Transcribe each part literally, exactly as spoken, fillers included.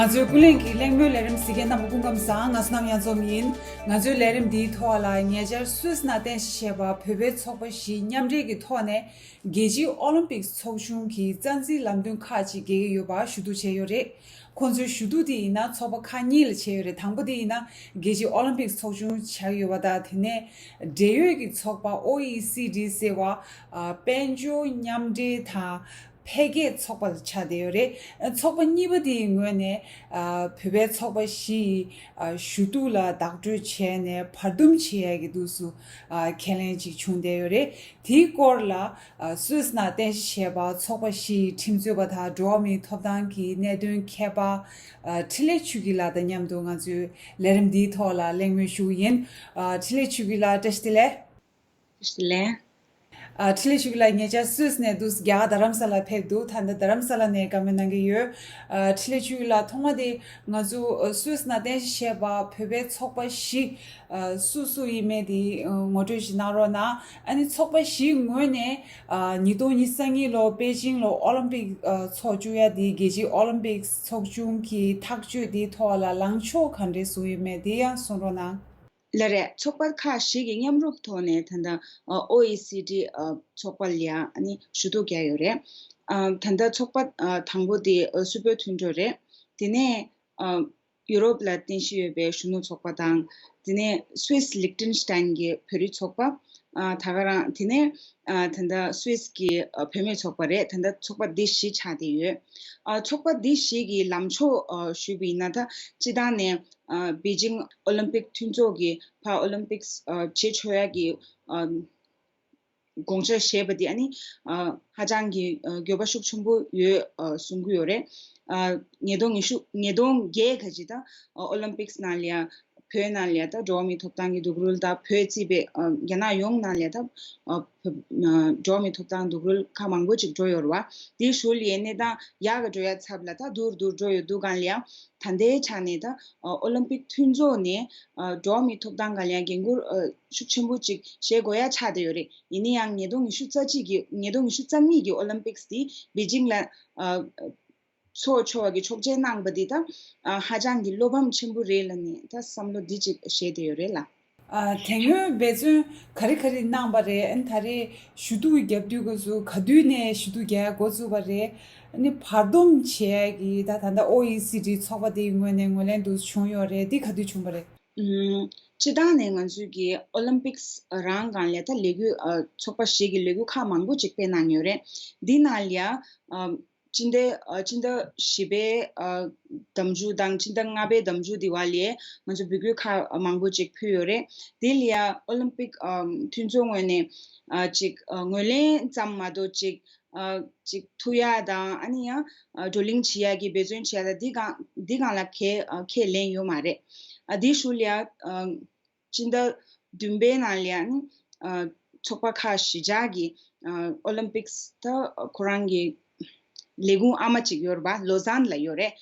ང་ཚོའི་ཀུན་གླེང་གི་གླེང་མོལ་ལས་རིམ་གཟིགས་མཁན་རྣམ་པ་སྐུ་ཁམས་བཟང་། ང་བསོད་ནམས་གཡང་འཛོམས་ཡིན། ང་ཚོའི་ལས་རིམ་འདིའི་ཐོག་ལ་ཉེ་ཆར་སུད་སི་ནང་རྟེན་གཞི་བྱས་པ་བོད་པའི་ཚོགས་པ་བཞི་མཉམ་འབྲེལ་གྱི་ཐོག་ནས་རྒྱལ་སྤྱིའི་ཨོ་ལིམ་པིག་ཚོགས་ཆུང་གི་རྩ་འཛིན་ལམ་སྟོན་ཁག་ཅིག་འགེལ་གྱི་ཡོད་པ་ཞུ་གཏུག་བྱས་ཡོད་རེད། ཁོང་ཚོའི་ཞུ་གཏུག་དེ་ཡིན་ན་ཚོགས་པ་ཁག་གཉིས་ལ་བྱས་ཡོད་རེད། དང་པོ་དེ་ཡིན་ན་རྒྱལ་སྤྱིའི་ཨོ་ལིམ་པིག་ཚོགས་ཆུང་ཆགས་ཡོད་པ་དང་། དེ་ནས་འབྲེལ་ཡོད་ཀྱི་ཚོགས་པ་ཨོ་ཨི་སི་ཌི་ཟེར་བ། ཨ། དཔལ་འབྱོར་མཉམ་འབྲེལ་དང་འཕེལ་རྒྱས་ཚོགས་པ་ཆགས་བསྡད་ཡོད་རེད། ཚོགས་པ་གཉིས་པ་དེའི་ངོས་ནས། ཨ། བོད་པའི་ཚོགས་པ་བཞི་ཡི། ཨ། ཞུ་གཏུག་ལ་བདག་སྤྲོད་བྱས་ནས་བར་འདུམ་བྱེད་ཡས་ཀྱི་དུས་སུ། ཨ། ཁས་ལེན་ཅིག་བྱུང་བསྡད་ཡོད་རེད། དེའི་སྐོར་ལ། ཨ། སུད་སི་ནང་རྟེན་གཞི་བྱས་པ་ཚོགས་པ་བཞི་ཡི་ཁྲིམས་རྩོད་པ་དང་འགྲོ་བ་མིའི་ཐོབ་ཐང་གི་གནད་དོན་མཁས་པ། ཨ། འཕྲིན་ལས་ཆོས་སྐྱིད་ལགས་དང་མཉམ་དུ་ང་ཚོའི་ལས་རིམ་འདིའི་ཐོག་ལ་གླེང་མོལ་ཞུ་གི་ཡིན། ཨ། འཕྲིན་ལས་ཆོས་སྐྱིད་ལགས་བཀྲ་ཤིས་བདེ་ལེགས། བཀྲ་ཤིས་བདེ་ལེགས། ཨ། འཕྲིན་ལས་ཆོས་སྐྱིད་ལགས་ཉེ་ཆར་སུད་སི་ནས་འདུག་རྒྱ་གར་རྡ་རམ་ས་ལ་ཕེབས་འདུག་ད་ལྟ་རྡ་རམ་ས་ལ་ནས་བཀའ་མོལ་གནང་གི་ཡོད། ཨ། འཕྲིན་ལས་ཆོས་སྐྱིད་ལགས་ཐོག་མ་དེ་ང་ཚོ་སུད་སི་ནང་རྟེན་གཞི་བྱས་པ་བོད་པའི་ཚོགས་པ་བཞི། ཨ། སུ་སུ་ཡིན་མིན་དེ་ངོ་སྤྲོད་ཞིག་གནང་རོགས་གནང་། ཨ་ནི་ཚོགས་པ་བཞིའི་ངོས་ནས། ཨ། ཉིས་སྟོང་ཉི་ཤུ་རྩ་གཉིས་ལོ་པེ་ཅིང་ལ་ཨོ་ལིམ་པིག་ཨ། ཚོགས་བཅུག་ཡ་དེ་རྒྱལ་སྤྱིའི་ཨོ་ལིམ་པིག་ཚོགས་ཆུང་གི་ཐག་གཅོད་དེའི་ཐོག་ལ་ལངས་ཕྱོགས་ག་འདྲས་བཟུང་ཡོད་མེད་དེ་ཡང་གསུང་རོགས་གནང་། ལགས་རེད། ཚོགས་པ་ཁག་བཞི་གི་མཉམ་རུབ་ཐོག་ནས་ད་ལྟ་ཨོ་ཨི་སི་ཌི་ཚོགས་པ་ལ་ཡ་ཨ་ནི་ཞུ་གཏུག་བརྒྱབ་ཡོད་རེད། ཨ། ད་ལྟ་ཚོགས་པ་ཨ། དང་པོ་དེ་ཨ། སུད་བོད་མཐུན་གྲོས་རེད། དེ་ནས་ཨ། ཡུ་རོབ་ལ་རྟེན་གཞི་ཡོད་པའི་གཞོན་ནུ་ཚོགས་པ་དང་། དེ་ནས་སུད་སི་ལིག་ཏེན་ཤི་ཏན་གྱི་བོད་རིགས་ཚོགས་པ། ཨ། ད་ག་རང་། དེ་ནས་ཨ། ད་ལྟ་སུད་སི་གི་ཨ། བུད་མེད་ཚོགས་པ་རེད། ད་ལྟ་ཚོགས་པ་འདི་བཞི་ཆགས་བསྡད་ཡོད། ཨ། ཚོགས་པ་འདི་བཞི་གི་ལངས་ཕྱོགས་ཨ། ཞུས་པ་ཡིན་ན། ད་སྤྱིར་བཏང་ནས་ཨ། པེ་ཅིང་ཨོ་ལིམ་པིག་མཐུན་ཚོགས་ཀྱི་ཕར་ཨོ་ལིམ་པིག་ཨ། བྱེད་ཆོག་ཡ་གི་ཨ། དགོངས་འཆར་བཞེས་པ་དེ་ཨ་ནི་ཨ། ཧ་ཅང་གི་ཨ། འགྱོད་པ་ཤུགས་ཆེན་པོ་ཡོད་ཨ། གསུང་གི་ཡོད་རེད། ཨ། ཉིས་སྟོང་ཉི་ཤུ། ཉིས་སྟོང་བརྒྱད་ག་ཅིག་ད་ཨོ་ལིམ་པིག་ནང་ལ་ཡ་བོད་ནང་ལ་ཡ་ད་འགྲོ་བ་མིའི་ཐོབ་ཐང་གི་སྡུག་རུལ། ད་བོད་བརྩིས་པའི་ཨ། རྒྱ་ནག་ཡོངས་ནང་ལ་ཡ་ད་ཨ། བོད་ཨ། འགྲོ་བ་མིའི་ཐོབ་ཐང་སྡུག་རུལ་ཁག་མང་པོ་ཅིག་འགྲོ་ཡོད་རེད་བ། དེའི་གཞུག་ལ་ཡ་གནས་སྟངས་ཡག་ག་འགྲོ་ཡ་ཚབ་ལ་ད་སྡུག་རུ་སྡུག་རུ་འགྲོ་ཡོད་དུས་སྒང་ལ་ཡ། ད་ལྟའི་ཆ་ནས་ད་ཨོ་ལིམ་པིག་མཐུན་ཚོགས་ནས་འགྲོ་བ་མིའི་ཐོབ་ཐང་སྒང་ལ་ཡང་འགན་འཁུར་ཤུགས་ཆེན་པོ་ཅིག་བཞེས་དགོས་ཡ་ཆགས་བསྡད་ཡོད་རེད། ཡིན་ན་ཡང་ཉིས་སྟོང་ཉི་ཤུ་རྩ་གཅིག་གི། ཉིས་སྟོང་ཉི་ཤུ་རྩ་གཉིས་ཀྱི་ཨོ་ལིམ་པིག་སི་དེ་པེ་ཅིང་ལ་ཚོགས་ཆོག་པ་གི་ཆོག་མཆན་གནང་པ་འདི་ད་ཧ་ཅང་གི་བློ་ཕམ་ཆེན་པོ་རེད་ལབ་ནས་ད་བསམ་བློ་འདི་ཅིག་བཞེས་བསྡད་ཡོད་རེད་ལ། ཨ། དེ་སྔོན་འབད་བརྩོན་ག་རེ་ག་རེ་གནང་པ་རེད། ཨ་ནི་ད་རེས་ཞུ་གཏུག་བརྒྱབ་དུས་སྐབས་སུ་ག་དུས་ནས་ཞུ་གཏུག་རྒྱག་འགོ་བཙུགས་པ་རེད། ཨ་ནི་བར་འདུམ་བྱས་ཀྱི་ད་ད་ལྟ་ཨོ་ཨི་སི་ཌི་ཚོགས་པ་དེའི་ངོས་ནས་ངོས་ལེན་དུ་བྱུང་ཡོད་རེད། འདི་ག་དུས་བྱུང་པ་རེད། ཨུམ། སྤྱིར་བཏང་ནས་ང་ཚོས་ཀྱི་ཨོ་ལིམ་པིག་སི་རང་སྒང་ལ་ད་ལས་འགུལ་ཨ། ཚོགས་པ་ཞིག་གི་ལས་འགུལ་ཁག་མང་པོ་ཅིག་སྤེལ་གནང་ཡོད་རེད། འདི་ནང་ལ་ཡ་ཨ། སྤྱི་ཟླ་ཨ། སྤྱི་ཟླ་བཞི་པའི་ཨ། ཟླ་མཇུག་དང་སྤྱི་ཟླ་ལྔ་པའི་ཟླ་མཇུག་དེ་བར་ལ་ང་ཚོ་འབོད་སྐུལ་ཁག་མང་པོ་ཅིག་ཕུལ་ཡོད་རེད། དེ་ལ་ཡ་ཨོ་ལིམ་པིག་ཨ། མཐུན་ཚོགས་ངོས་ནས་ཨ། ཅིག་ཨ། ངོས་ལེན་ཙམ་མ་གཏོགས་ཅིག་ཨ། ཅིག་ཐུག་ཡ་དང་། ཨ་ནི་ཡང་ཨ། བགྲོ་གླེང་བྱེད་ཡ་གི་འབད་བརྩོན་བྱེད་ཡ་དང་། འདི་སྒང་འདི་སྒང་ལ་ཁས་ཨ། ཁས་ལེན་ཡོད་མ་རེད། ཨ། དེའི་གཞུག་ལ་ཡ་ཨ། སྤྱི་ཟླ་བདུན་པའི་ནང་ལ་ཡ་ནི་ཨ། ཚོགས་པ་ཁག་བཞི་ཆ་གི་ཨ། ཨོ་ལིམ་པིག་སི་ད་ཁོ་རང་གི་ལས་ཁུངས་ཨ་མ་ཅིག་ཡོད་རེད་པ། ལོ་ཛན་ལ་ཡོད་རེད།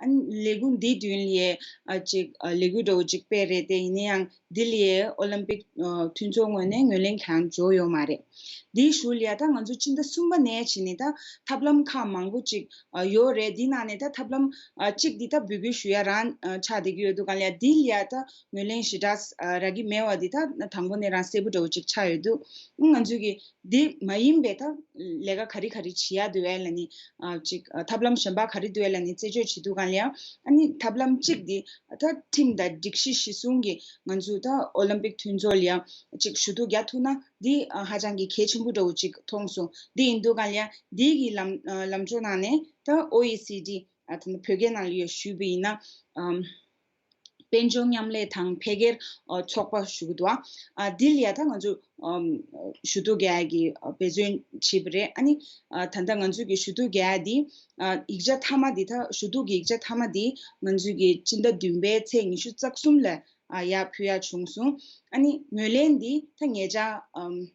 ཨ་ནི་ལས་ཁུངས་འདི་མདུན་ལ་ཡ་ཨ། ཅིག་ཨ། ལས་འགུལ་འདྲ་བོ་ཅིག་སྤེལ་རེད་དེ། ཡིན་ན་ཡང་འདི་ལ་ཡ་ཨོ་ལིམ་པིག་ཨ། མཐུན་ཚོགས་ངོས་ནས་ངོས་ལེན་གང་ཡང་འབྱོར་ཡོད་མ་རེད། འདིའི་གཞུག་ལ་ཡ་ད་ང་ཚོ་སྤྱི་ཟླ་གསུམ་པ་ནས་བྱས་ནས་ད་ཐབས་ལམ་ཁག་མང་པོ་ཅིག་ཨ། ཡོད་རེད། འདི་ནང་ནས་ད་ཐབས་ལམ་ཨ། གཅིག་འདི་ད་འབོད་སྐུལ་ཞུ་ཡ་རང་ཨ། ཆགས་བསྡད་ཀྱི་ཡོད་དུས་སྒང་ལ་ཡ། འདི་ལ་ཡ་ད་ངོས་ལེན་ཞེ་དྲག་ཨ། རག་གི་མེད་པ་འདི་ད་དང་པོ་ནས་རང་གསལ་པོ་འདྲ་བོ་ཅིག་ཆགས་ཡོད་དུས། ང་ཚོས་ཀྱི་འདི་མ་ཡིན་པའི་ད་ལས་ཀ་ག་རེ་ག་རེ་བྱེད་ཡ་འདུག་ཨེ་ལབ་ནི། ཨ། ཅིག་ཨ། ཐབས་ལམ་གཞན་པ་ག་རེ་འདུག་ཨེ་ལབ་ནི་རྩད་གཅོད་བྱེད་དུས་སྒང་ལ་ཡ། ཨ་ནི་ཐབས་ལམ་གཅིག་འདི་ད་ཁྲིམས་དང་སྒྲིག་གཞི་གཞི་བཟུང་གིས་ང་ཚོས་ད་ཨོ་ལིམ་པིག་མཐུན་ཚོགས་ལ་ཡ་ཅིག་ཞུ་གཏུག་རྒྱག་ཐུབ་ན་འདི་ཨ། ཧ་ཅང་གི་གལ་ཆེན་པོ་འདྲ་བོ་ཅིག་མཐོང་སོང་། འདི་ཡིན་དུས་སྒང་ལ་ཡ་འདི་གི་ལམ་ཨ། ལམ་ཕྱོགས་ནང་ནས་ད་ཨོ་ཨི་སི་ཌི་ཨ། ད་བོད་སྐད་ནང་ལ་ཡ་ཞུས་པ་ཡིན་ན། ཨམ། དཔལ་འབྱོར་མཉམ་ལས་དང་འཕེལ་རྒྱས་ཨ། ཚོགས་པ་ཞུ་གི་འདུག་ཨ། ཨ། འདི་ལ་ཡ་ད་ང་ཚོ་ཨམ། ཞུ་གཏུག་རྒྱག་ཡ་གི་ཨ། འབད་བརྩོན་བྱས་པ་རེད། ཨ་ནི་ཨ། ད་ལྟ་ང་ཚོ་གི་ཞུ་གཏུག་རྒྱག་ཡ་འདི་ཨ། ཡིག་ཆ་མཐའ་མ་འདི་ད་ཞུ་གཏུག་གི་ཡིག་ཆ་མཐའ་མ་འདི་ང་ཚོ་གི་སྤྱི་ཟླ་བདུན་པའི་ཚེས་ཉི་ཤུ་རྩ་གསུམ་ལ་ཨ། ཡར་ཕུལ་ཡ་བྱུང་སོང་། ཨ་ནི་ངོས་ལེན་འདི་ད་ཉེ་ཆར་ཨམ།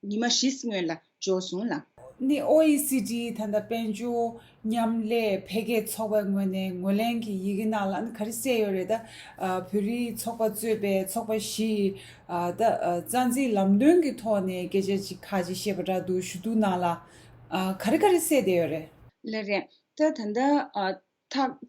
ཉི་མ་བཞི་སྔོན་ལ་འབྱོར་སོང་ལ། ནི་ཨོ་ཨི་སི་ཌི་ད་ལྟ་དཔལ་འབྱོར་མཉམ་ལས་འཕེལ་རྒྱས་ཚོགས་པའི་ངོས་ནས་ངོས་ལེན་གྱི་ཡི་གེ་ནང་ལ་ནི་ག་རེ་གསལ་ཡོད་རེད། ད་ཨ། བོད་རིགས་ཚོགས་པ་གཙོས་པའི་ཚོགས་པ་བཞིའི་ཨ། ད་ཨ། རྩ་འཛིན་ལམ་སྟོན་གྱི་ཐོག་ནས་སྐད་ཆ་ཅིག་ཁ་ཅིག་བཤད་པ་འདྲ་འདུག་ཞུ་གཏུག་ནང་ལ་ཨ། ག་རེ་ག་རེ་གསལ་བསྡད་ཡོད་རེད། ལགས་རེད། ད་ད་ལྟ་ཨ། ཐག་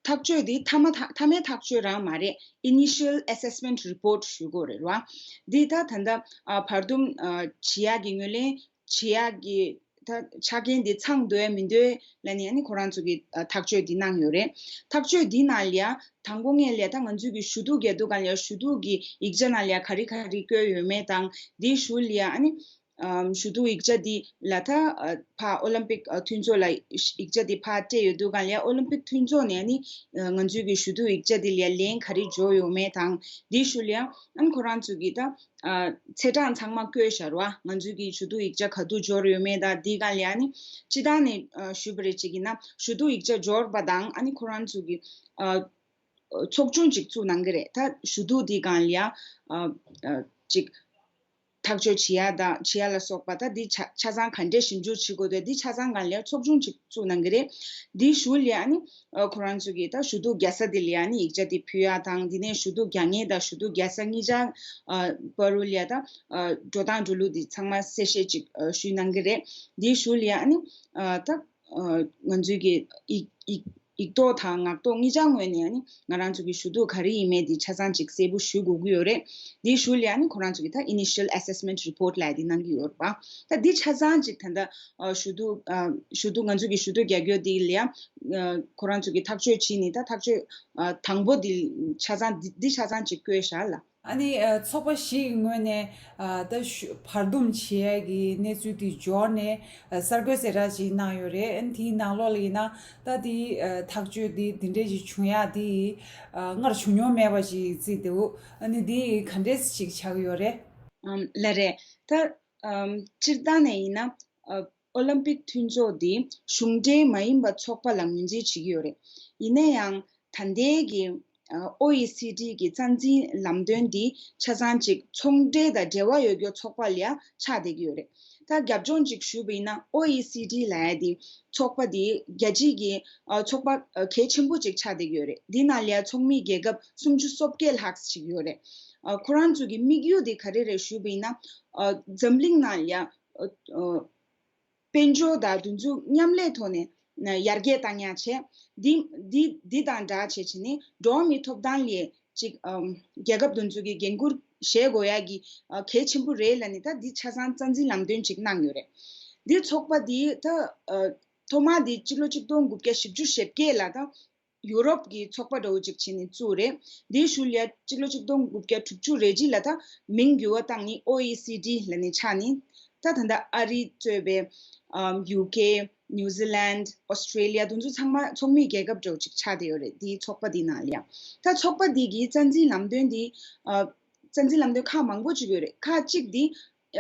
ཐག་གཅོད་འདི་མཐའ་མ་ཐག་མཐའ་མའི་ཐག་གཅོད་རང་མ་རེད། Initial Assessment Report ཞུ་དགོས་རེད་ར། འདི་ད་ད་ལྟ་ཨ་བར་འདུམ་ཨ་བྱེད་ཡག་གི་ངོས་ལེན་བྱེད་ཡག་གི་ད་ཆ་རྐྱེན་འདི་ཚང་འདུག་ཡ་མི་འདུག་ལ་ནི་ཨ་ནི་ཁོ་རང་ཚོ་གི་ཨ་ཐག་གཅོད་འདི་གནང་ཡོད་རེད། ཐག་གཅོད་འདི་ནང་ལ་ཡ་དང་པོ་ངས་ལ་ད་ང་ཚོས་གི་ཞུ་གཏུག་རྒྱག་དུས་སྒང་ལ་ཡ་ཞུ་གཏུག་གི་ཡིག་ཆ་ནང་ལ་ཡ་ག་རེ་ག་རེ་བཀོད་ཡོད་མེད་དང་། འདིའི་གཞུག་ལ་ཡ་ཨ་ནི་ཨམ་ཞུ་གཏུག་ཡིག་ཆ་འདི་ལ་ད་ཨ་ཕ་ཨོ་ལིམ་པིག་ཨ་མཐུན་ཚོགས་ལ་ཡིག་ཆ་འདི་ཕ་སྤྲད་ཡོད་དུས་སྒང་ལ་ཡ་ཨོ་ལིམ་པིག་མཐུན་ཚོགས་ནས་ཨ་ནི་ཨ་ང་ཚོའི་གི་ཞུ་གཏུག་ཡིག་ཆ་འདི་ལ་ཡ་ལན་ག་རེ་འབྱོར་ཡོད་མེད་དང་། འདིའི་གཞུག་ལ་ཡ་ཨ་ནི་ཁོ་རང་ཚོ་གི་ད་ཨ་ཚེས་གྲངས་ཚང་མ་བཀོད་བཞག་ར། ང་ཚོའི་གི་ཞུ་གཏུག་ཡིག་ཆ་ག་དུས་འབྱོར་ཡོད་མེད་དང་། འདིའི་སྒང་ལ་ཡ་ཨ་ནི་སྤྱིར་བཏང་ནས་ཨ་ཞུས་པ་རེད། ཅིག་ཡིན་ན་ཞུ་གཏུག་ཡིག་ཆ་འབྱོར་བ་དང་ཨ་ནི་ཁོ་རང་ཚོ་གི་ཨ་ཚོགས་ཆུང་ཅིག་བཙུགས་གནང་གི་རེད། ད་ཞུ་གཏུག་འདི་སྒང་ལ་ཡ་ཨ་ཨ་ཅིག་ཐག་གཅོད་བྱེད་ཡ་དང་བྱེད་ཡ་ལ་སོགས་པ། ད་འདི་ཆ་ཆ་ཚང་ག་འདྲས་ཞིབ་འཇུག་བྱེད་དགོས་འདུག་འདི་ཆ་ཚང་སྒང་ལ་ཡ་ཚོགས་ཆུང་ཅིག་བཙུགས་གནང་གི་རེད། འདིའི་གཞུག་ལ་ཡ་ཨ་ནི་ཨ་ཁོ་རང་ཚོ་གི་ད་ཞུ་གཏུག་རྒྱག་ས་འདི་ལ་ཡ་ཨ་ནི་ཡིག་ཆ་འདི་ཕུལ་ཡ་དང་། འདི་ནས་ཞུ་གཏུག་རྒྱག་མཁན་དང་ཞུ་གཏུག་རྒྱག་ས་གཉིས་ཆ་ཨ་བར་དུ་ལ་ཡ་ད་ཨ་འགྲོ་སྟངས་འགྲོ་ལུགས་འདི་ཚང་མ་གསལ་བཤད་ཅིག་ཨ་ཞུས་གནང་གི་རེད། འདིའི་གཞུག་ལ་ཡ་ཨ་ནི་ཨ་ད་ཨ་ང་ཚོའི་གི་ཡིག་ཡིག་ཡིག་ཐོག་དང་ངག་ཐོག་གཉིས་ཆ་ངོས་ནས་ཨ་ནི་ང་རང་ཚོ་གི་ཞུ་གཏུག་ག་རེ་ཡིན་མིན་དེ་ཆ་ཚང་ཅིག་གསལ་པོ་ཞུ་དགོས་ཀྱི་ཡོད་རེད། དེའི་གཞུག་ལ་ཨ་ནི་ཁོ་རང་ཚོ་གི་ད་Initial Assessment Report ལབ་ཡ་དེ་གནང་གི་ཡོད་རེད་པ། ད་འདི་ཆ་ཚང་ཅིག་ད་ལྟ་ཨ་ཞུ་གཏུག་ཨ་ཞུ་གཏུག་ང་ཚོ་གི་ཞུ་གཏུག་རྒྱག་རྒྱུ་དེ་ལ་ཡ་ཨ་ཁོ་རང་ཚོ་གི་ཐག་གཅོད་བྱས་ནས། ད་ཐག་གཅོད་ཨ་དང་པོ་དེ་ཆ་ཚང་འདི་འདི་ཆ་ཚང་ཅིག་བཀོད་བཞག་ལ། ཨ་ནི་ཨ་ཚོགས་པ་བཞི་ཡི་ངོས་ནས་ཨ་ད་ཞུ་བར་འདུམ་བྱེད་ཡས་ཀྱི་གནས་ཚུལ་དེ་འབྱོར་ནས་ཨ་གསར་འགོད་གསལ་བསྒྲགས་ཅིག་གནང་ཡོད་རེད། ཨ་ནི་དེའི་ནང་ལོགས་ལ་ཡིན་ན་ད་དེའི་ཨ་ཐག་གཅོད་དེ་འདི་འདྲས་ཞིག་བྱུང་ཡ་དེ་ཨ་སྔར་བྱུང་མྱོང་མེད་པ་ཞིག་བརྩིས་འདུག་ཨ་ནི་དེ་ག་འདྲས་ཞིག་ཆགས་ཡོད་རེད། ཨམ་ལགས་རེད། ད་ཨམ་སྤྱིར་བཏང་ནས་ཡིན་ན་ཨ་ཨོ་ལིམ་པིག་མཐུན་ཚོགས་འདི་གཞུང་འབྲེལ་མ་ཡིན་པ་ཚོགས་པ་ལ་ངོས་འཛིན་བྱེད་ཀྱི་ཡོད་རེད། ཡིན་ན་ཡང་ད་ལྟའི་གི་ཨ་ཨོ་ཨི་སི་ཌི་གི་རྩ་འཛིན་ལམ་སྟོན་འདི་ཆ་ཚང་ཅིག་ཚོང་འབྲེལ་དང་འབྲེལ་བ་ཡོད་རྒྱུ་ཚོགས་པ་ལ་ཡ་ཆགས་བསྡད་ཀྱི་ཡོད་རེད། ད་རྒྱབ་ལྗོངས་ཅིག་ཞུས་པ་ཡིན་ན་ཨོ་ཨི་སི་ཌི་ལབ་ཡ་འདི་ཚོགས་པ་འདི་རྒྱལ་སྤྱིའི་གི་ཨ་ཚོགས་པ་ཨ་གལ་ཆེན་པོ་ཅིག་ཆགས་བསྡད་ཀྱི་ཡོད་རེད། འདི་ནང་ལ་ཡ་ཚོགས་མི་རྒྱལ་ཁབ་སུམ་ཅུ་སོ་བརྒྱད་ལྷག་ཅིག་ཡོད་རེད། ཨ་ཁོ་རང་ཚོ་གི་དམིགས་ཡུལ་འདི་ག་རེ་རེད་ཞུས་པ་ཡིན་ན་ཨ་འཛམ་གླིང་ནང་ལ་ཡ་ཨ་ཨ་དཔལ་འབྱོར་དང་འདི་ཚོ་མཉམ་ལས་ཐོག་ནས་ཡར་རྒྱས་བཏང་ཡག་བྱས། འདི་འདི་འདི་དང་སྦྲགས་བྱས་བྱས་ནས་འགྲོ་བ་མིའི་ཐོབ་ཐང་ལ་ཅིག་ཨམ་རྒྱལ་ཁབ་འདི་ཚོ་གི་འགན་འཁུར་བཞེས་དགོས་ཡག་གི་ཨ་གལ་ཆེན་པོ་རེད་ལབ་ནས། ད་འདི་ཆ་ཚང་རྩ་འཛིན་ལམ་སྟོན་ཅིག་གནང་ཡོད་རེད། འདི་ཚོགས་པ་འདི་ད་ཨ་ཐོག་མ་འདི་གཅིག་ལོ་གཅིག་སྟོང་དགུ་བརྒྱ་བཞི་བཅུ་ཞེ་བརྒྱད་ལ་ད་ཡུ་རོབ་ཀྱི་ཚོགས་པ་འདྲ་བོ་ཅིག་བྱས་ནས་བཙུགས་རེད། འདིའི་གཞུག་ལ་གཅིག་ལོ་གཅིག་སྟོང་དགུ་བརྒྱ་དྲུག་ཅུ་རེ་གཅིག་ལ་ད་མིང་འགྱུར་བ་བཏང་ནས་ཨོ་ཨི་སི་ཌི་ལབ་ནས་ཆགས་ནས། ད་ད་ལྟ་ཨ་རི་གཙོས་པའི་ཨམ་ཡུ་ཀེ། ནིའུ་ཛི་ལན། ཨོ་སི་ཀྲེ་ལི་ཡ། དེ་ཚོ་ཚང་མ་ཚོགས་མི་རྒྱལ་ཁབ་འདྲ་བོ་ཅིག་ཆགས་བསྡད་ཡོད་རེད། འདིའི་ཚོགས་པ་འདིའི་ནང་ལ་ཡ། ད་ཚོགས་པ་འདི་གི་རྩ་འཛིན་ལམ་སྟོན་འདི་ཨ་རྩ་འཛིན་ལམ་སྟོན་ཁག་མང་པོ་ཅིག་ཡོད་རེད། ཁག་གཅིག་འདི་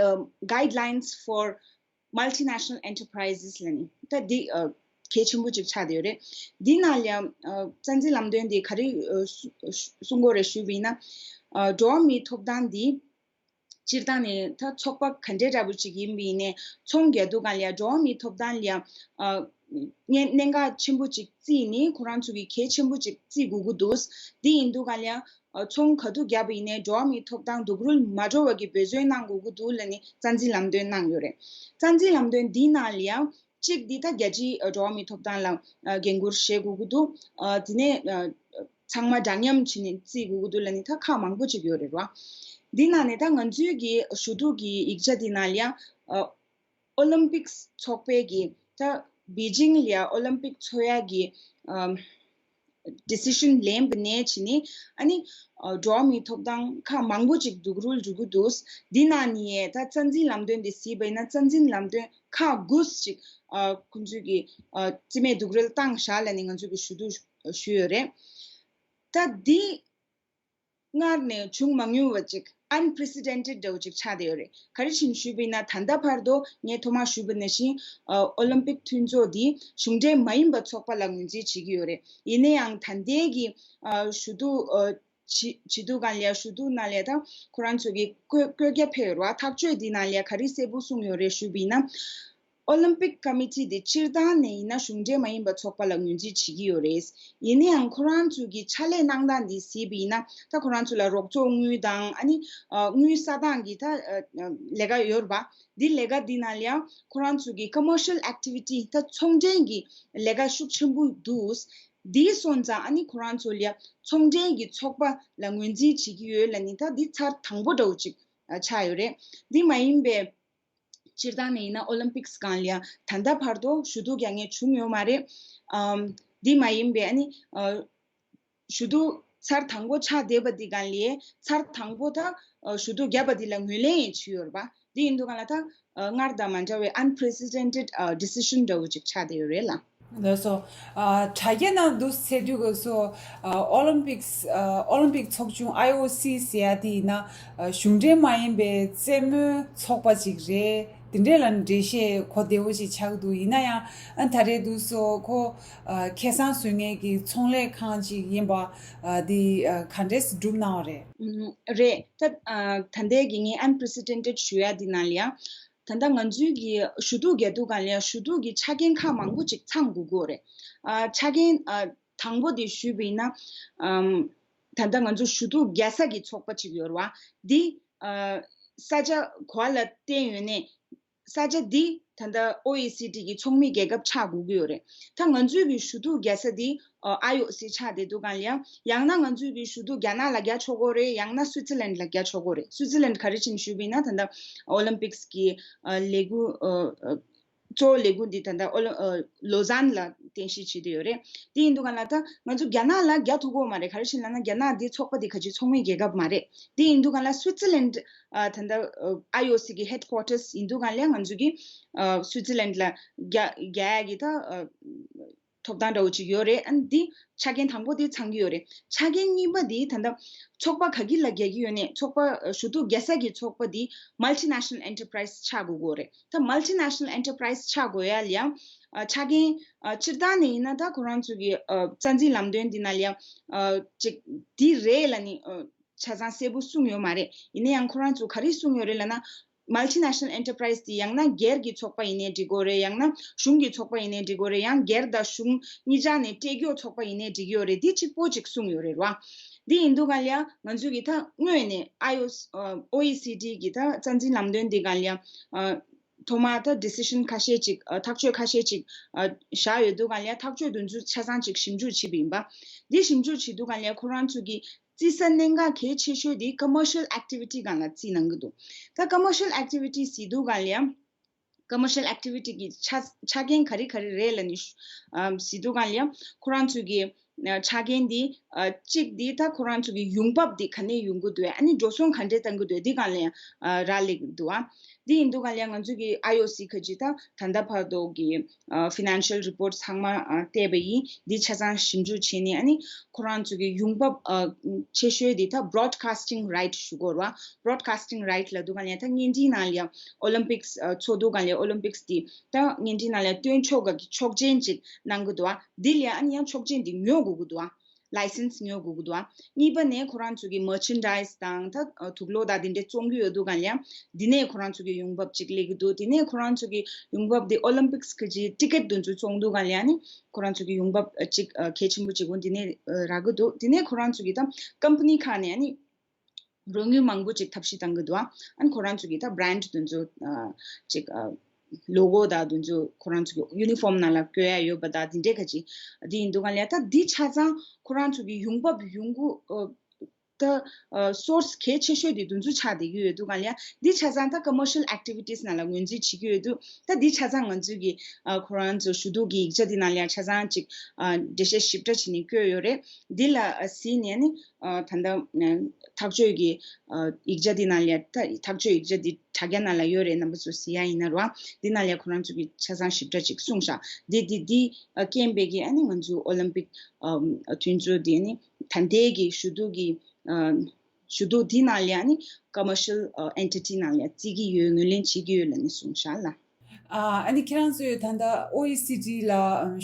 ཨ་Guidelines for Multinational Enterprises ལབ་ནས་ད་འདི་ཨ་གལ་ཆེན་པོ་ཅིག་ཆགས་བསྡད་ཡོད་རེད། འདི་ནང་ལ་ཡང་ཨ་རྩ་འཛིན་ལམ་སྟོན་འདི་ག་རེ་ཨ་གསུ་གསུང་གི་ཡོད་རེད་ཞུས་པ་ཡིན་ན། ཨ་འགྲོ་བ་མིའི་ཐོབ་ཐང་འདི་སྤྱིར་བཏང་ནས་ད་ཚོགས་པ་ག་འདྲའི་འདྲ་པོ་ཅིག་ཡིན་པ་ཡིན་ནའི་ཚོང་རྒྱག་དུས་སྒང་ལ་ཡང་འགྲོ་བ་མིའི་ཐོབ་ཐང་ལ་ཡང་ཨ་གནད་གནད་འགག་ཆེན་པོ་ཅིག་བརྩིས་ནས་ཁོ་རང་ཚོ་གིས་གལ་ཆེན་པོ་ཅིག་བརྩི་དགོས་ཀྱི་འདུག་འདི་ཡིན་དུས་སྒང་ལ་ཡང་ཨ་ཚོང་ག་དུས་བརྒྱབ་པ་ཡིན་ནའི་འགྲོ་བ་མིའི་ཐོབ་ཐང་སྡུག་རུལ་མ་འགྲོ་བ་གི་འབད་བརྩོན་གནང་དགོས་ཀྱི་འདུག་ལབ་ནས་རྩ་འཛིན་ལམ་སྟོན་གནང་ཡོད་རེད། རྩ་འཛིན་ལམ་སྟོན་འདིའི་ནང་ལ་ཡང་གཅིག་འདི་ད་རྒྱལ་སྤྱིའི་ཨ་འགྲོ་བ་མིའི་ཐོབ་ཐང་ལ་ཨ་འགན་འཁུར་བཞེས་དགོས་ཀྱི་འདུག་ཨ་དེ་ནས་ཨ་ཚང་མ་འདྲ་མཉམ་བྱས་ནས་བརྩི་དགོས་ཀྱི་འདུག་ལབ་ནས་ད་ཁག་མང་པོ་ཅིག་ཡོད་རེད་བ། འདི་ནང་ནས་ད་ང་ཚོའི་གི་ཞུ་གཏུག་གི་ཡིག་ཆ་འདི་ནང་ལ་ཡང་ཨ་ཨོ་ལིམ་པིག་ཚོགས་པའི་གི་ད་པེ་ཅིང་ལ་ཡ་ཨོ་ལིམ་པིག་འཚོགས་ཡ་གི་ཨམ་ཌི་སི་ཤན་ལེན་པ་ནས་བྱས་ནས་ཨ་ནི་ཨ་འགྲོ་བ་མིའི་ཐོབ་ཐང་ཁག་མང་པོ་ཅིག་སྡུག་རུལ་འགྲོ་གི་འདུག་འདི་ནང་ནས་ད་རྩ་འཛིན་ལམ་སྟོན་འདི་གཟིགས་པ་ཡིན་ན་རྩ་འཛིན་ལམ་སྟོན་ཁག་དགུ་ཅིག་ཨ་ཁོང་ཚོས་ཀྱི་ཨ་རྩིས་མེད་སྡུག་རུལ་བཏང་བཞག་ལབ་ནས་ང་ཚོས་ཀྱི་ཞུ་གཏུག་ཞུས་ཡོད་རེད། ད་འདི་སྔར་ནས་བྱུང་མ་མྱོང་བ་ཅིག unprecedented འདྲ་བོ་ཅིག་ཆགས་བསྡད་ཡོད་རེད། ག་རེ་བྱས་ནས་ཞུས་པ་ཡིན་ན་ད་ལྟ་བར་དུ་ངས་ཐོག་མར་ཞུས་པ་ནང་བཞིན་ཨ་ཨོ་ལིམ་པིག་མཐུན་ཚོགས་འདི་གཞུང་འབྲེལ་མ་ཡིན་པ་ཚོགས་པ་ལ་ངོས་འཛིན་བྱེད་ཀྱི་ཡོད་རེད། ཡིན་ན་ཡང་ད་ལྟའི་གི་ཨ་ཞུ་གཏུག་ཨ་བྱེད་བྱེད་དུས་སྒང་ལ་ཡ་ཞུ་གཏུག་ནང་ལ་ཡ་ད་ཁོ་རང་ཚོ་གི་བཀོད་བཀོད་རྒྱ་ཕེབས་ཡོད་རེད་བ། ཐག་གཅོད་འདི་ནང་ལ་ཡ་ག་རེ་གསལ་པོ་གསུངས་ཡོད་རེད་ཞུས་པ་ཡིན་ན། ཨོ་ལིམ་པིག་ཀ་མི་ཊི་འདི་སྤྱིར་བཏང་ནས་ཡིན་ན་གཞུང་འབྲེལ་མ་ཡིན་པ་ཚོགས་པ་ལ་ངོས་འཛིན་བྱེད་ཀྱི་ཡོད་རེད། ཡིན་ན་ཡང་ཁོ་རང་ཚོ་གི་ཕྱག་ལས་གནང་སྟངས་འདི་གཟིགས་པ་ཡིན་ན་ད་ཁོ་རང་ཚོ་ལ་རོགས་ཚོགས་དངུལ་དང་ཨ་ནི་ཨ་དངུལ་བསགས་སྟངས་ཀྱི་ད་ཨ་ལས་ཀ་ཡོད་རེད་བ། འདི་ལས་ཀ་འདི་ནང་ལ་ཡང་ཁོ་རང་ཚོ་གི་ཀོ་མར་ཤལ་ཨེག་ཊི་བི་ཊི་ད་ཚོང་འབྲེལ་གྱི་ལས་ཀ་ཤུགས་ཆེན་པོ་འདུག་འདིའི་སོང་ཙང་ཨ་ནི་ཁོ་རང་ཚོ་ལ་ཚོང་འབྲེལ་གྱི་ཚོགས་པ་ལ་ངོས་འཛིན་བྱེད་ཀྱི་ཡོད་ལབ་ནི་ད་འདི་ཚར་དང་པོ་འདྲ་བོ་ཅིག་ཆགས་ཡོད་རེད། འདི་མ་ཡིན་པའི་སྤྱིར་བཏང་ནས་ཡིན་ན་ཨོ་ལིམ་པིག་སི་སྒང་ལ་ཡང་ད་ལྟ་བར་དུ་ཞུ་གཏུག་རྒྱག་མཁན་བྱུང་ཡོད་མ་རེད། ཨམ། འདི་མ་ཡིན་པའི་ཨ་ནི་ཨ། ཞུ་གཏུག་ཚར་དང་པོ་ཆགས་བསྡད་པ་འདི་སྒང་ལ་ཚར་དང་པོ་ད་ཨ་ཞུ་གཏུག་བརྒྱབ་པ་འདི་ལ་ངོས་ལེན་ཡང་བྱས་ཡོད་རེད་པ། འདི་ཡིན་དུས་སྒང་ལ་ད་ཨ་སྔར་དང་མ་འདྲ་བའི་unprecedented ཨ་decision འདྲ་བོ་ཅིག་ཆགས་བསྡད་ཡོད་རེད་ལ། ལགས་སོ། ཨ། དྲ་རྒྱའི་ནང་དུ་གསལ་དུས་སྐབས་སུ་ཨ་ཨོ་ལིམ་པིག་སི་ཨ་ཨོ་ལིམ་པིག་ཚོགས་ཆུང་ཨའི་ཨོ་སི་ཟེར་ཡ་དེ་ཡིན་ན་ཨ་གཞུང་འབྲེལ་མ་ཡིན་པའི་རྩེད་མོའི་ཚོགས་པ་ཅིག་རེད། དེ་འདྲས་ལ་འགྲེལ་བཤད་གོ་བདེ་བོ་ཞིག་ཆགས་འདུག་ཡིན་ན་ཡང་ཨ་ད་རེས་དུས་སུ་ཁོ་ཨ་ཁེ་བཟང་བཟོ་མཁན་གྱི་ཚོང་ལས་ཁང་ཅིག་ཡིན་པ་ཨ་དེ་ཨ་ག་འདྲས་སྒྲུབ་གནང་བ་རེད། ཨུམ། རེད། ད་ཨ་ད་ལྟའི་གི་ངའི་unprecedented ཞུ་ཡ་འདི་ནང་ལ་ཡང་ད་ལྟ་ང་ཚོའི་གི་ཞུ་གཏུག་རྒྱག་དུས་སྒང་ལ་ཡང་ཞུ་གཏུག་གི་ཆ་རྐྱེན་ཁག་མང་པོ་ཅིག་ཚང་དགོས་ཀྱི་ཡོད་རེད། ཨ་ཆ་རྐྱེན་ཨ་དང་པོ་དེ་ཞུས་པ་ཡིན་ན་ཨམ། ད་ལྟ་ང་ཚོ་ཞུ་གཏུག་རྒྱག་ས་གི་ཚོགས་པ་ཅིག་ཡོད་རེད་བ། འདི་ཨ་ས་ཆ་ག་པ་ལ་བརྟེན་ཡོད་ནའི་ས་ཆ་འདི་ད་ལྟ་ཨོ་ཨི་སི་ཌི་གི་ཚོགས་མི་རྒྱལ་ཁབ་ཆགས་དགོས་ཀྱི་ཡོད་རེད། ད་ང་ཚོའི་གི་ཞུ་གཏུག་རྒྱག་ས་འདི་ཨ་ཨའི་ཨོ་སི་ཆགས་བསྡད་དུས་སྒང་ལ་ཡང་ཡང་ན་ང་ཚོའི་གི་ཞུ་གཏུག་རྒྱ་ནག་ལ་རྒྱག་ཆོག་གི་རེད། ཡང་ན་སུའི་ཙི་ལན་ལ་རྒྱག་ཆོག་གི་རེད། སུའི་ཙི་ལན་ག་རེ་བྱས་ནས་ཞུས་པ་ཡིན་ན་ད་ལྟ་ཨོ་ལིམ་པིག་སི་གི་ཨ་ལས་འགུལ་ཨ་ཨ་གཙོ་བོ་ལས་འགུལ་འདི་ད་ལྟ་ཨོ་ལི་ཨ་ལོ་ཛན་ལ་རྟེན་གཞི་བྱས་བསྡད་ཡོད་རེད། དེ་ཡིན་དུས་སྒང་ལ་ད་ང་ཚོ་རྒྱ་ནག་ལ་རྒྱག་ཐུབ་ཀྱི་ཡོད་མ་རེད། ག་རེ་བྱས་ནས་ལབ་ན་རྒྱ་ནག་འདི་ཚོགས་པ་འདི་ག་ཅིག་ཚོགས་མི་རྒྱལ་ཁབ་མ་རེད། དེ་ཡིན་དུས་སྒང་ལ་སུའི་ཙི་ལན་ཨ་ད་ལྟ་ཨ་ཨའི་ཨོ་སི་གི་ཧེཌ་ཀོ་ཊར་ཡིན་དུས་སྒང་ལ་ང་ཚོ་གི་ཨ་སུའི་ཙི་ལན་ལ་རྒྱག་རྒྱག་ཡ་གི་ད་ཨ་ཐོབ་ཐང་འདྲ་བོ་ཅིག་ཡོད་རེད། ཨ་ནི་འདི་ཆ་རྐྱེན་དང་པོ་དེ་ཚང་གི་ཡོད་རེད། ཆ་རྐྱེན་གཉིས་པ་དེ་ད་ལྟ་ཚོགས་པ་ག་གི་ལ་རྒྱག་གི་ཡོད་ནའི་ཚོགས་པ་ཞུ་གཏུག་རྒྱག་ས་གི་ཚོགས་པ་དེ་multinational enterprise ཆགས་དགོས་ཀྱི་ཡོད་རེད། ད་multinational enterprise ཆགས་དགོས་ཡ་ལ་ཡང་ཨ་ཆ་རྐྱེན་ཨ་སྤྱིར་བཏང་ནས་ཡིན་ན་ད་ཁོ་རང་ཚོ་གི་ཨ་རྩ་འཛིན་ལམ་སྟོན་འདི་ནང་ལ་ཡང་ཨ་ཅིག་འདི་རེད་ལབ་ནི་ཨ་ཆ་ཚང་གསལ་པོ་གསུངས་ཡོད་མ་རེད། ཡིན་ན་ཡང་ཁོ་རང་ཚོ་ག་རེ་གསུངས་ཡོད་རེད་ལབ་ན། multinational enterprise དེ་ཡང་ན་སྒེར་གྱི་ཚོགས་པ་ཡིན་ནའི་འགྲིག་གི་རེད། ཡང་ན་གཞུང་གི་ཚོགས་པ་ཡིན་ནའི་འགྲིག་གི་རེད། ཡང་སྒེར་དང་གཞུང་གཉིས་ཆ་ནས་སྤྲད་རྒྱུ་ཚོགས་པ་ཡིན་ནའི་འགྲིག་གི་རེད། འདི་གཅིག་པོ་གཅིག་གསུངས་ཡོད་རེད་བ། འདི་ཡིན་དུས་སྒང་ལ་ཡང་ང་ཚོས་ཀྱི་ད་སྔོན་ནས་ཨའི་ཨོ་ཨོ་ཨི་སི་ཌི་གི་ད་རྩ་འཛིན་ལམ་སྟོན་འདི་སྒང་ལ་ཡང་ཐོག་མ་ད་decision ཁ་ཤས་ཅིག་ཐག་གཅོད་ཁ་ཤས་ཅིག་བཞག་ཡོད་དུས་སྒང་ལ་ཡང་ཐག་གཅོད་དེ་ཚོ་ཆ་ཚང་ཅིག་ཞིབ་འཇུག་བྱས་པ་ཡིན་པ། འདི་ཞིབ་འཇུག་བྱེད་དུས་སྒང་ལ་ཡང་ཁོ་རང་ཚོ་གི་བརྩི་ས་གནད་འགག་གལ་ཆེ་ཤོས་དེ་commercial activity སྒང་ལ་བརྩིས་གནང་གི་འདུག་ད་commercial activity ཟེར་དུས་སྒང་ལ་ཡང་commercial activity གི་ཆ་ཆ་རྐྱེན་ག་རེ་ག་རེ་རེད་ལབ་ནས་ཨམ་ཟེར་དུས་སྒང་ལ་ཡང་ཁོ་རང་ཚོ་གི་ཨ་ཆ་རྐྱེན་དེ་ཨ་གཅིག་དེ་ད་ཁོ་རང་ཚོ་གི་ཡོང་འབབ་དེ་ག་ནས་ཡོང་གི་འདུག་ཨ་ནི་འགྲོ་སོང་ག་འདྲས་གཏང་གི་འདུག་འདི་སྒང་ལ་ཡང་ཨ་རག་ལས་ཀྱི་འདུག་ཨ་འདི་ཡིན་དུས་སྒང་ལ་ཡང་ང་ཚོ་གི་ཨའི་ཨོ་སི་ཁ་ཅིག་ད་ད་ལྟ་བར་དུ་གི་ཨ་financial report ཚང་མ་ཨ་བལྟས་པ་ཡིན། འདི་ཆ་ཚང་ཞིབ་འཇུག་བྱས་ནས་ཨ་ནི་ཁོ་རང་ཚོ་གི་ཡོང་འབབ་ཨ་ཆེ་ཤོས་དེ་ད་broadcasting right ཞུ་དགོས་རེད་བ། broadcasting right ལབ་དུས་སྒང་ལ་ཡང་ད་བརྙན་འཕྲིན་ནང་ལ་ཡང་ཨོ་ལིམ་པིག་སི་ཨ་ཚོགས་དུས་སྒང་ལ་ཨོ་ལིམ་པིག་སི་དེ་ད་བརྙན་འཕྲིན་ནང་ལ་ཡང་སྟོན་ཆོག་གི་ཆོག་མཆན་ཅིག་གནང་གི་འདུག་བ། འདི་ལ་ཡང་ཨ་ནི་ཡང་ཆོག་མཆན་འདི་ཉོ་དགོས་ཀྱི་འདུག་བ། license ཉོ་དགོས་ཀྱི་འདུག་བ། གཉིས་པ་ནས་ཁོ་རང་ཚོ་གི་merchandise དང་ད་དུག་ལོག་དང་དེ་འདྲས་བཙོང་གི་ཡོད་དུས་སྒང་ལ་ཡང་འདི་ནས་ཁོ་རང་ཚོ་གི་ཡོང་འབབ་ཅིག་སླེབས་ཀྱི་འདུག་དེ་ནས་ཁོ་རང་ཚོ་གི་ཡོང་འབབ་དེ་ཨོ་ལིམ་པིག་སི་གི་ཅིག་ཊི་ཀེ་ཊི་དེ་ཚོ་བཙོང་དུས་སྒང་ལ་ཡང་ནི་ཁོ་རང་ཚོ་གི་ཡོང་འབབ་ཅིག་གལ་ཆེན་པོ་ཅིག་འོ་འདི་ནས་རག་གི་འདུག་དེ་ནས་ཁོ་རང་ཚོ་གི་ད་ཀམ་པ་ནི་ཁག་ནས་ནི་རོགས་དངུལ་མང་པོ་ཅིག་ཐབས་ཤེས་གཏང་གི་འདུག་ཨ་ནི་ཁོ་རང་ཚོ་གི་ད་brand དེ་ཚོ་ཅིག་ལོ་གོ་དང་དེ་ཚོ་ཁོ་རང་ཚོ་གི་ཡུ་ནི་ཕོམ་ནང་ལ་བཀོད་ཡ་ཡོད་པ་དང་དེ་འདྲས་ཁ་ཅིག་དེ་ཡིན་དུས་སྒང་ལ་ད་འདི་ཆ་ཚང་ཁོ་རང་ཚོ་གི་ཡོང་འབབ་ཡོང་སྒོ་ད་source གལ་ཆེ་ཤོས་དེ་དེ་ཚོ་ཆགས་བསྡད་ཀྱི་ཡོད་དུས་སྒང་ལ་འདི་ཆ་ཚང་ད་commercial activities ནང་ལ་ངོས་འཛིན་བྱེད་ཀྱི་ཡོད་དུས་ད་འདི་ཆ་ཚང་ང་ཚོས་གི་ཁོ་རང་ཚོ་ཞུ་གཏུག་གི་ཡིག་ཆ་འདི་ནང་ལ་ཆ་ཚང་ཅིག་འགྲེལ་བཤད་ཞིབ་ཕྲ་བྱས་ནས་བཀོད་ཡོད་རེད། འདི་ལ་གཟིགས་ནས་ནི་ད་ལྟ་ཐག་གཅོད་ཀྱི་ཡིག་ཆ་འདི་ནང་ལ་ད་ཐག་གཅོད་ཡིག་ཆ་འདི་དྲ་རྒྱ་ནང་ལ་ཡོད་རེད། རྣམ་པ་ཚོ་གཟིགས་ཡ་ཡིན་ན་རོ། འདི་ནང་ལ་ཁོ་རང་ཚོ་གི་ཆ་ཚང་ཞིབ་ཕྲ་ཅིག་གསུངས་ཤག་འདི་འདི་འདི་རྐྱེན་པས་ཀྱི་ཨ་ནི་ང་ཚོ་ཨོ་ལིམ་པིག་དོན་གཙོ་འདི་ནི་ད་ལྟའི་གི་ཞུ་གཏུག་གི་ཞུ་གཏུག་འདི་ནང་ལ་ཨ་ནི་commercial entity ནང་ལ་བརྩི་གི་ཡོད། ངོས་ལེན་བྱེད་ཀྱི་ཡོད་ལབ་ནས་གསུངས་ཤག་ལ། ཨ་ནི་ཁྱེད་རང་ཚོས་ད་ལྟ་ཨོ་ཨི་སི་ཌི་ལ་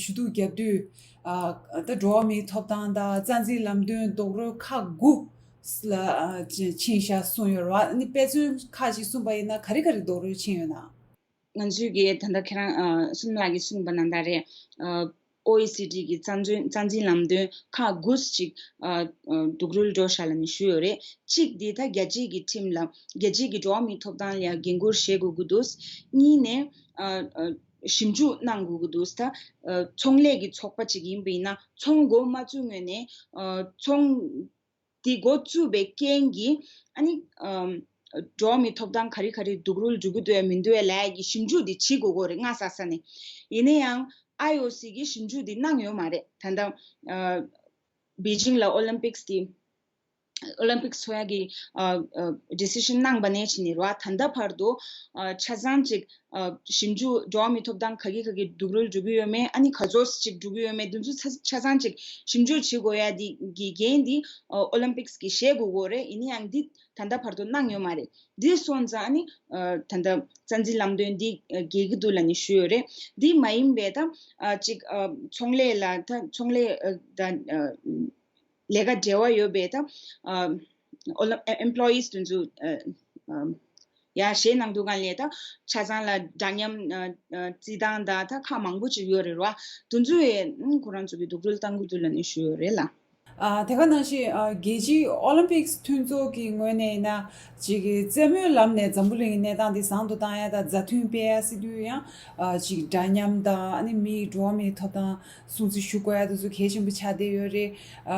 ཞུ་གཏུག་བརྒྱབ་དུས་ད་འགྲོ་བ་མིའི་ཐོབ་ཐང་དང་རྩ་འཛིན་ལམ་སྟོན་རྡོག་རོལ་ཁག་དགུ་ལ་ཕྱིན་ཤག་གསུངས་ཡོད་རེད་བ། ཨ་ནི་དཔེ་མཚོན་ཁག་ཅིག་གསུངས་པ་ཡིན་ན་ག་རེ་ག་རེ་རྡོག་རོལ་ཕྱིན་ཡོད་ན། ང་ཚོས་ཀྱི་ད་ལྟ་ཁྱེད་རང་ཨ་བསོད་ནམས་ལགས་ཀྱིས་གསུངས་པ་ནང་ལྟར་རེད། ཨ་ཨོ་ཨི་སི་ཌི་གི་རྩ་འཛིན་རྩ་འཛིན་ལམ་སྟོན་ཁག་དགུ་ཅིག་ཨ་ཨ་རྡོག་རོལ་འགྲོ་ཤག་ལབ་ནས་ཞུས་ཡོད་རེད། གཅིག་དེ་ད་རྒྱལ་སྤྱིའི་གི་ཁྲིམས་ལ་རྒྱལ་སྤྱིའི་གི་འགྲོ་བ་མིའི་ཐོབ་ཐང་ལ་འགན་འཁུར་བཞེས་དགོས་ཀྱི་འདུག་གཉིས་ནས་ཨ་ཨ་ ཞིབ་འཇུག་གནང་དགོས་ཀྱི་འདུག་ད། ཨ་ཚོང་ལས་ཀྱི་ཚོགས་པ་ཅིག་ཡིན་པ་ཡིན་ན་ཚོང་འགོ་མ་བཙུགས་སྔོན་ནས་ཨ་ཚོང་དེ་འགོ་བཙུགས་པའི་རྐྱེན་གྱིས་ཨ་ནི་ཨམ་འགྲོ་བ་མིའི་ཐོབ་ཐང་ག་རེ་ག་རེ་སྡུག་རུལ་འགྲོ་གི་འདུག་ཡ་མི་འདུག་ཡ་ལབ་ཡ་གི་ཞིབ་འཇུག་དེ་བྱེད་དགོས་ཀྱི་རེད། སྔ་ས་ས་ནས། ཡིན་ན་ཡང་ཨའི་ཨོ་སི་གིས་ཞིབ་འཇུག་དེ་གནང་ཡོད་མ་རེད། ད་ལྟ་ཨ་པེ་ཅིང་ལ་ཨོ་ལིམ་པིག་སི་དེ་ཨོ་ལིམ་པིག་སི་འཚོགས་ཡ་གི་ཨ་ཨ་ཌི་སི་ཤན་གནང་པ་ནས་བྱས་ནས་རེད་བ། ད་ལྟ་བར་དུ་ཨ་ཆ་ཚང་ཅིག་ཨ་ཞིབ་འཇུག་འགྲོ་བ་མིའི་ཐོབ་ཐང་ག་གི་ག་གི་སྡུག་རུལ་འགྲོ་གི་ཡོད་མེད། ཨ་ནི་ག་ཚོད་ཅིག་འགྲོ་གི་ཡོད་མེད། འདི་ཚོ་ཆ་ཆ་ཚང་ཅིག་ཞིབ་འཇུག་བྱེད་དགོས་ཡ་འདི་གི་འགན་འདི་ཨ་ཨོ་ལིམ་པིག་སི་གིས་བཞེས་དགོས་ཀྱི་རེད། ཡིན་ན་ཡང་འདི་ད་ལྟ་བར་དུ་གནང་ཡོད་མ་རེད། འདི་སོང་ཙང་ཨ་ནི་ཨ་ད་ལྟ་རྩ་འཛིན་ལམ་སྟོན་འདི་ཨ་འགལ་གྱི་འདུག་ལབ་ནས་ཞུས་ཡོད་རེད། འདི་མ་ཡིན་པའི་ད་ཨ་ཅིག་ཨ་ཚོང་ལས་ལ་ད་ཚོང་ལས་ཨ་ད་ཨ་ལས་ཀ་འབྲེལ་བ་ཡོད་པའི་ད་ཨ་ཨོ་ལ་ཨེམ་པོ་ལོ་ཡིས་དེ་ཚོ་ཨ་ཨ་ཡ་བཞེས་གནང་འདུག་ག་ལས་ད་ཆ་ཚང་ལ་འདྲ་མཉམ་ཨ་ཨ་རྩིས་སྟངས་དང་ད་ཁག་མང་པོ་ཅིག་ཡོད་རེད་ར། དེ་ཚོ་ཡས་ཨ་ཁོ་རང་ཚོ་གི་སྡུག་རུལ་བཏང་གི་འདུག་ལབ་ནས་ཞུས་ཡོད་རེད་ལ། ཨ་དེ་ག་ནང་བཞིན་ཨ་རྒྱལ་སྤྱིའི་ཨོ་ལིམ་པིག་སི་མཐུན་ཚོགས་ཀྱི་ངོས་ནས་ཡིན་ན་ཅིག་གི་རྩེད་མོའི་ལམ་ནས་འཛམ་བུ་གླིང་གི་གནས་སྟངས་འདི་བཟང་དུ་བཏང་ཡ་དང་མཛའ་མཐུན་སྤེལ་ཡ་སྲིད་དུས་ཡང་ཨ་ཅིག་འདྲ་མཉམ་དང་ཨ་ནི་མིའི་འགྲོ་བ་མིའི་ཐོབ་ཐང་སྲུང་བརྩི་ཞུ་དགོས་ཡ་དེ་ཚོ་གལ་ཆེན་པོ་ཆགས་བསྡད་ཡོད་རེད། ཨ་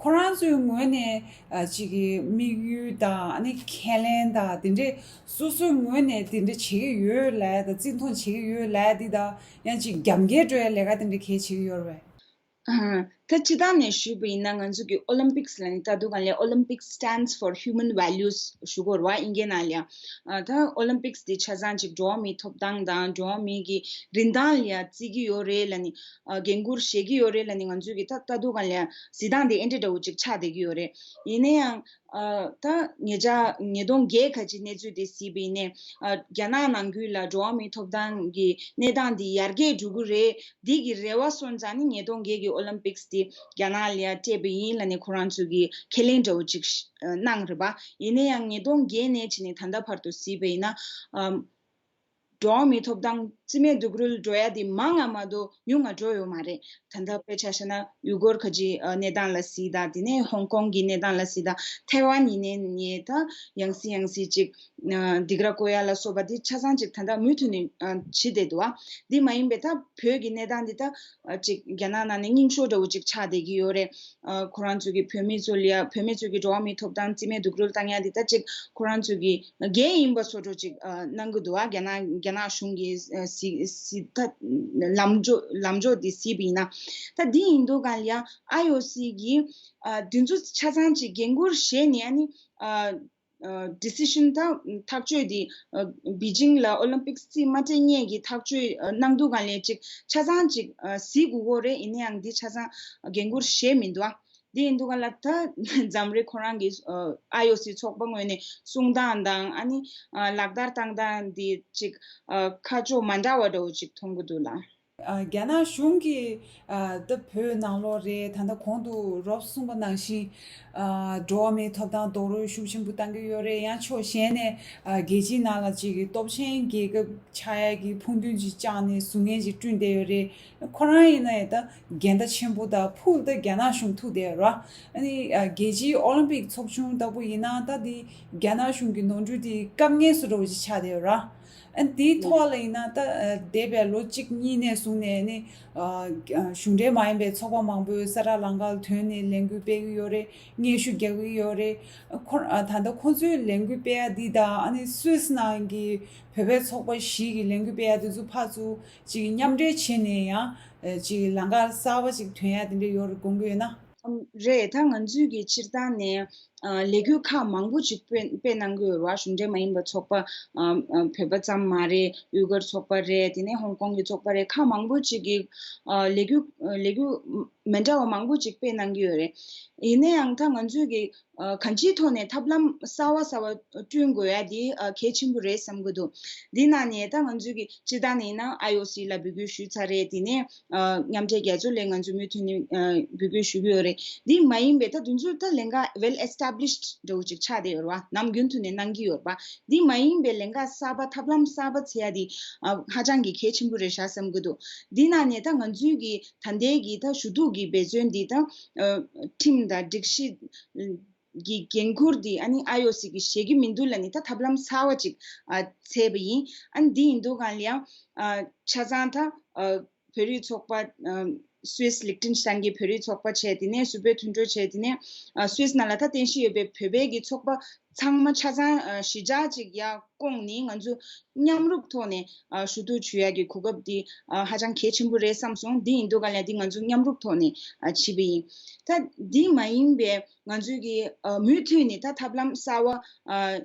ཁོ་རང་ཚོའི་ངོས་ནས་ཨ་ཅིག་གི་དམིགས་ཡུལ་དང་ཨ་ནི་ཁས་ལེན་དང་དེ་འདྲས་སོ་སོའི་ངོས་ནས་དེ་འདྲས་བྱེད་ཀྱི་ཡོད་ལབ་ཡ་དང་བརྩི་མཐོང་བྱེད་ཀྱི་ཡོད་ལབ་ཡ་འདི་དང་ཡང་ཅིག་རྒྱབ་འགལ་འགྲོ་ཡ་ལས་ཀ་དེ་འདྲས་གལ་ཆེ་གི་ཡོད་རེད་པས། ཨ་ད་སྤྱིར་བཏང་ནས་ཞུས་པ་ཡིན་ན་ང་ཚོ་གི་ཨོ་ལིམ་པིག་སི་ལབ་ནས་ད་དུང་གང་ལས་Olympics stands for human values ཞུ་གི་ཡོད་རེད་བ། དབྱིན་སྐད་ནང་ལ་ཡང་ཨ་ད་ཨོ་ལིམ་པིག་སི་དེ་ཆ་ཚང་ཅིག་འགྲོ་བ་མིའི་ཐོབ་ཐང་དང་འགྲོ་བ་མི་གི་རིན་ཐང་ལ་ཡང་བརྩི་གི་ཡོད་རེད་ལབ་ནས་ཨ་འགན་འཁུར་བཞེས་ཀྱི་ཡོད་རེད་ལབ་ནས་ང་ཚོ་གི་ད་ད་དུང་གང་ལས་ཡང་གཟིགས་སྟངས་དེ་ཨེ་འདྲ་འདྲ་བོ་ཅིག་ཆགས་བསྡད་ཀྱི་ཡོད་རེད། ཡིན་ན་ཡང་ཨ་ད་ཉེ་ཆར་ཉིས་སྟོང་བརྒྱད་ཁ་ཅིག་གནས་ཚུལ་དེ་གཟིགས་པ་ཡིན་ནའི་ཨ་རྒྱ་ནག་ནང་ཁུལ་ལ་འགྲོ་བ་མིའི་ཐོབ་ཐང་གི་གནས་སྟངས་དེ་ཡར་རྒྱས་འགྲོ་གི་རེད། འདི་གི་རེ་བ་སོང་ཙང་ནི་ཉིས་སྟོང་བརྒྱད་ཀྱི་ཨོ་ལིམ་པིག་སི་དེ་རྒྱ་ནག་ལ་ཡ་སྤྲད་པ་ཡིན་ལབ་ནས་ཁོ་རང་ཚོས་ཀྱི་ཁས་ལེན་འདྲ་བོ་ཅིག་ཨ་གནང་རེད་པ། ཡིན་ན་ཡང་ཉིས་སྟོང་བརྒྱད་ནས་བྱས་ནས་ད་ལྟ་བར་དུ་གཟིགས་པ་ཡིན་ན་ཨམ་འགྲོ་བ་མིའི་ཐོབ་ཐང་རྩིས་མེད་སྡུག་རུལ་འགྲོ་ཡ་དེ་མང་ང་མ་གཏོགས་ཉུང་ང་འགྲོ་ཡོད་མ་རེད། ད་ལྟ་དཔེ་ཆ་བཞག་ན་ཡུ་གུར་ཁ་ཅིག་ཨ་གནས་སྟངས་ལ་གཟིགས་དང་། དེ་ནས་ཧོང་ཀོང་གི་གནས་སྟངས་ལ་གཟིགས་དང་། ཐའེ་ཝན་ཡིན་ནའི་ནི་ད་ཡང་སེ་ཡང་སེ་ཅིག་ཨ་སྡིགས་ར་བསྐུལ་ཡ་ལ་སོགས་པ་དེ་ཆ་ཚང་ཅིག་ད་ལྟ་མུ་མཐུད་ནས་ཨ་བྱེད་བསྡད་འདུག་བ། འདི་མ་ཡིན་པའི་ད་བོད་ཀྱི་གནས་སྟངས་འདི་ད་ཨ་ཅིག་རྒྱ་ནག་ནང་ནས་རྙིང་ཤོས་འདྲ་བོ་ཅིག་ཆགས་བསྡད་ཀྱི་ཡོད་རེད། ཨ་ཁོ་རང་ཚོ་གི་བོད་མི་ཚོ་ལ་ཡ་བོད་མི་ཚོ་གི་འགྲོ་བ་མིའི་ཐོབ་ཐང་རྩིས་མེད་སྡུག་རུལ་བཏང་ཡ་འདི་ད་ཅིག་ཁོ་རང་ཚོ་གི་འགན་ཡིན་པ་བཟོ་འདྲ་ཅིག་ཨ་གནང་གི་འདུག་བ། རྒྱ་ནག་རྒྱ་ནག་གཞུང་གི་ཨ་སྲིད་སྲིད་ད་ལམ་ཕྱོགས་ལམ་ཕྱོགས་འདི་གཟིགས་པ་ཡིན་ན། ད་འདི་ཡིན་དུས་གང་ལ་ཡ་ཨའི་ཨོ་སི་གི་ཨ་འདི་ཚོ་ཆ་ཚང་ཅིག་འགན་འཁུར་བཞེས་ནས་ཨ་ནི་ཨ་ཨ་ཌི་སི་ཤན་ད་ཐག་གཅོད་འདི་ཨ་པེ་ཅིང་ལ་ཨོ་ལིམ་པིག་སི་རྩིས་མ་སྤྲད་སྔོན་གྱི་ཐག་གཅོད་ཨ་གནང་དུས་གང་ལ་ཅིག་ཆ་ཚང་ཅིག་ཨ་གཟིགས་དགོས་ཀྱི་རེད། ཡིན་ན་ཡང་འདི་ཆ་ཚང་འགན་འཁུར་བཞེས་མི་འདུག་ཨ། འདི་ཡིན་དུས་གང་ལ་ད་འཛམ་རེ་ཁོ་རང་གི་ཨ་ཨའི་ཨོ་སི་ཚོགས་པ་ངོས་ནས་གསུང་སྟངས་དང་ཨ་ནི་ཨ་ལག་བསྟར་བཏང་སྟངས་འདི་ཅིག་ཨ་ཁ་ཕྱོགས་མ་འདྲ་བ་འདྲ་བོ་ཅིག་མཐོང་གི་འདུག་ལ། ཨ་རྒྱ་ནག་གཞུང་གིས་ཨ་ད་བོད་ནང་ལོགས་རེད། ད་ལྟ་གོང་དུ་རོབ་གསུངས་པ་ནང་བཞིན་ཨ་འགྲོ་བ་མིའི་ཐོབ་ཐང་རྡོག་རོལ་ཤུགས་ཆེན་པོ་བཏང་གི་ཡོད་རེད། ཡང་ཕྱོགས་གཞན་ནས་ཨ་རྒྱལ་སྤྱིའི་ནང་ལ་ཅིག་གི་སྟོབས་ཆེན་རྒྱལ་ཁབ་ཆགས་ཡ་གི་ཕུགས་འདུན་ཅིག་བཅངས་ནས་ཟུར་ངན་ཅིག་བསྐྲུན་བསྡད་ཡོད་རེད། ཁོ་རང་ཡིན་ན་ཡང་ད་འགལ་ཟླ་ཆེན་པོ་དང་ཕུགས་ད་རྒྱ་ནག་གཞུང་ཐུག་བསྡད་ཡོད་ར། ཨ་ནི་ཨ་རྒྱལ་སྤྱིའི་ཨོ་ལིམ་པིག་ཚོགས་ཆུང་ལྟ་བུ་ཡིན་ན་ད་འདི་རྒྱ་ནག་གཞུང་གི་ནོར་འཁྲུལ་དེ་སྐབས་ངེས་སུ་འགྲོ་བ་ཅིག་ཆགས་བསྡད་ཡོད་ར། ཨ་ནི་དེའི་ཐོག་ལ་ཡིན་ན་ད་ཨ་འདས་པའི་ལོ་གཅིག་གཉིས་ནས་བཟུང་ནས་ནི་ཨ་གཞུང་འབྲེལ་མ་ཡིན་པའི་ཚོགས་པ་མང་པོས་ས་ཁྲ་ལམ་ཁར་ཐོན་ནས་ལས་འགུལ་སྤེལ་གྱི་ཡོད་རེད། སྙན་ཞུ་རྒྱག་གི་ཡོད་རེད། ཁོ་ཨ་ད་ལྟ་ཁོ་ཚོའི་ལས་འགུལ་སྤེལ་ཡ་འདི་དང་ཨ་ནི་སུད་སི་ནང་གི་བོད་པའི་ཚོགས་པ་བཞི་གི་ལས་འགུལ་སྤེལ་ཡ་དེ་ཚོ་ཕར་ཚུར་ཅིག་མཉམ་འབྲེལ་བྱས་ནས་ཡང་ཨ་ཅིག་ལམ་ཁ་གསར་པ་ཅིག་ཐོན་ཡ་དེ་འདྲ་ཡོད་རེད་དགོངས་ཀྱི་ཡོད་ན། ཨམ་རེད། ད་ང་ཚོས་ཀྱི་སྤྱིར་བཏང་ནས་ཨ་ལས་འགུལ་ཁག་མང་པོ་ཅིག་སྤེལ་སྤེལ་གནང་གི་ཡོད་རེད་བ། གཞུང་འབྲེལ་མ་ཡིན་པ་ཚོགས་པ་ཨ་ཨ་བོད་པ་ཙམ་མ་རེད། ཡུ་གུར་ཚོགས་པ་རེད། དེ་ནས་ཧོང་ཀོང་གི་ཚོགས་པ་རེད། ཁག་མང་པོ་ཅིག་གིས་ཨ་ལས་འགུལ་ལས་འགུལ་མི་འདྲ་བ་མང་པོ་ཅིག་སྤེལ་གནང་གི་ཡོད་རེད། ཡིན་ན་ཡང་ད་ང་ཚོས་ཀྱི་ཨ་གང་ཅིའི་ཐོག་ནས་ཐབས་ལམ་གསར་བ་གསར་བ་བསྐྲུན་དགོས་ཡ་དེ་ཨ་གལ་ཆེན་པོ་རེད་བསམ་གྱི་འདུག་འདི་ནང་ནས་ད་ང་ཚོས་ཀྱི་སྤྱིར་བཏང་ནས་ཡིན་ན་ཨའི་ཨོ་སི་ལ་འབོད་སྐུལ་ཞུས་ཚར་རེད། དེ་ནས་ཨ་མཉམ་འབྲེལ་རྒྱལ་ཚོགས་ལ་ང་ཚོས་མུ་མཐུད་ནས་ཨ་འབོད་སྐུལ་ཞུ་གི་ཡོད་རེད། འདི་མ་ཡིན་པའི་ད་དེ་ཚོ་ད་ལས་ཀ་well established འདྲ་བོ་ཅིག་ཆགས་བསྡད་ཡོད་རེད་བ། ནམ་རྒྱུན་དུ་ནས་གནང་གི་ཡོད་རེད་བ། འདི་མ་ཡིན་པའི་ལས་ཀ་གསར་པ་ཐབས་ལམ་གསར་པ་འཚོལ་ཡ་དེ་ཨ་ཧ་ཅང་གི་གལ་ཆེན་པོ་རེད་ཤག་བསམ་གྱི་འདུག་འདི་ནང་ནས་ད་ང་ཚོའི་གི་ད་ལྟའི་གི་ད་ཞུ་གཏུག་གི་འབད་བརྩོན་འདི་ད་ཨ་ཁྲིམས་དང་སྒྲིག་གཞི་ གི་འགན་ཁུར་དེ་ཨ་ནི་ཨའི་ཨོ་སི་གིས་བཞེས་ཀྱི་མི་འདུག་ལབ་ནས་ད་ཐབས་ལམ་གསར་བ་ཅིག་ཨ་བཙལ་བ་ཡིན། ཨ་ནི་འདི་ཡིན་དུས་གང་ལ་ཡང་ཨ་ཆ་ཚང་ད་ཨ་བོད་རིགས་ཚོགས་པ་ཨ་སུད་སི་ལིག་ཏེན་ཤི་ཏན་གྱི་བོད་རིགས་ཚོགས་པ་བྱས། དེ་ནས་སུད་བོད་མཐུན་གྲོས་བྱས། དེ་ནས་ཨ་སུད་སི་ནང་ལ་ད་རྟེན་གཞི་ཡོད་པའི་བོད་པའི་གི་ཚོགས་པ་ཚང་མ་ཆ་ཚང་ཨ་གཞིས་ཆགས་ཅིག་ཡར་བསྐོངས་ནས་ང་ཚོ་མཉམ་རུབ་ཐོག་ནས་ཨ་ཞུ་གཏུག་ཞུ་ཡ་གི་གོ་སྐབས་འདི་ཨ་ཧ་ཅང་གལ་ཆེན་པོ་རེད་བསམ་སོང་། འདི་ཡིན་དུས་གང་ལ་འདི་ང་ཚོ་མཉམ་རུབ་ཐོག་ནས་ཨ་བྱས་པ་ཡིན། ད་འདི་མ་ཡིན་པའི་ང་ཚོས་ཀྱི་ཨ་མུ་མཐུད་ནས་ད་ཐབས་ལམ་གསར་བ་ཨ་